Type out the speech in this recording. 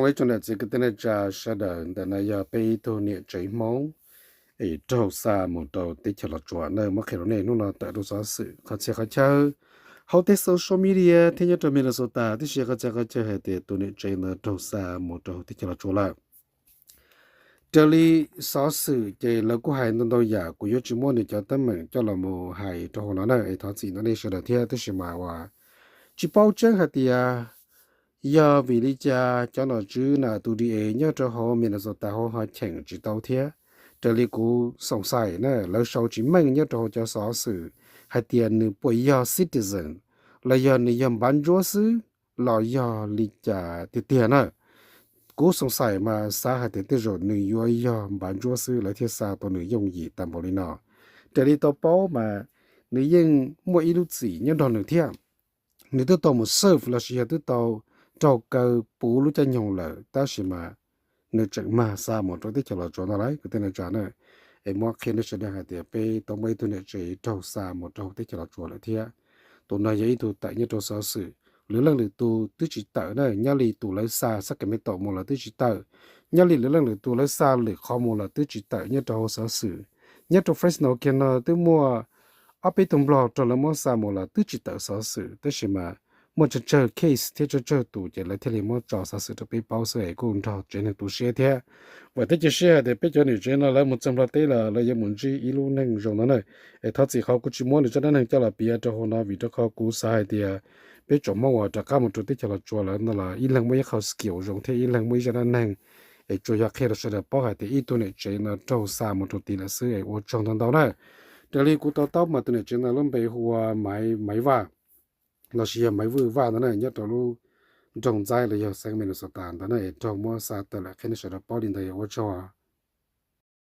Ib tsoom niam txiv kwv tij neej tsa sawv daws, ntawm no yog peb ib tug niam tsev Hmoob es raug xa mus rau teb chaws Los Tsuas na. Muab qhia rau nej hnub no tawm rau xov xwm qhov txhia qhov chaw hauv tej social media thiab nyob rau Minnesota tib si qhov txhia qhov chaw hais tias tus niam tsev ntawd raug xa mus rau teb chaws Los Tsuas lawm. Raws li xov xwm ces lawv kuj hais ntau ntau yam, kuv yuav tsis muab nws cov teeb meem coj los mus hais rau hauv no na, es thov txim ntau nej sawv daws thiab. Tab sis mas uas tsis paub tseeb hais tias yog vim li cas cov nom tswv na tus D A nyob rau hauv Minnesota hauv ho cheem tsis tau thiab. Raws li kuv xoom xais na, lawv sau tsis meej nyob rau hauv cov xov xwm hais tias nws puas yog citizen los yog nws yog npav ntsuab xwb los yog li cas tiag tiag na. Kuv xoom xais mas xav hais tias tej zaum nws yuav yog npav ntsuab xwb lawv thiaj xa tau nws yooj yim tag npaum li no. Raws li tau paub mas nws yeej muaj ib lub txim nyob nrog nws thiab. Nws twb tau mus serve los sis yog twb tau raug kaw puv lub caij nyoog lawm, tab sis mas nws tseem mag xa mus rau teb chaws Los Tsuas no lawm kwv tij neej tsa na. Es muab qhia nej sawv daws hais tias peb tau muaj ib tug niam tsev raug xa mus rau teb chaws Los Tsuas lawm thiab. Tus no yog ib tug tawm nyob rau xov xwm, lwm leej lwm tus twb tsis tawm na. Nyob li tus lawv xa Sacramento mus los twb tsis tawm, nyob li lwm leej lwm tus lawv xa lwm qhov mus los twb tsis tawm nyob rau hauv xov xwm. Nyob rau Fresno kiag no twb muaj ob peb tug Nplog raug lawv muab xa mus los twb tsis tawm xov xwm, tab sis mas muaj tsawg tsawg case thiab tsawg tsawg tus ces lawv thiaj li muab tso xov xwm rau peb paub xwb es kuj nrog tsev neeg tu siab thiab. Vam thiab cia siab hais tias peb cov niam tsev no lawv mus txog Nplog teb los lawv yuav mus ntsib ib lub neej zoo no na. Es thov txim qhov kuv tsis muab nws zaj dab neeg coj los piav rau hauv no vim rau qhov kuv xav hais tias peb tsoom Hmoob uas rov qab mus rau teb chaws Los Tsuas lawm no los ib leeg muaj ib qho skill zoo thiab ib leeg muaj ib zaj dab neeg. Es tsuas yog qhia rau sawv daws paub hais tias ib tug niam tsev no raug xa mus rau tid lawm xwb es ua tsaug ntau ntau na. Raws li kuv to taub mas tus niam tsev no lub npe hu ua Maiv, Maiv Vaj los sis yog Maiv Vwj Vaj ntawd na, nyob rau lub nroog Ntxaib los yog xeev Minnesota ntawd na, es raug muab xa tawm lawm. Qhia nej sawv daws paub li ntawd es ua tsaug.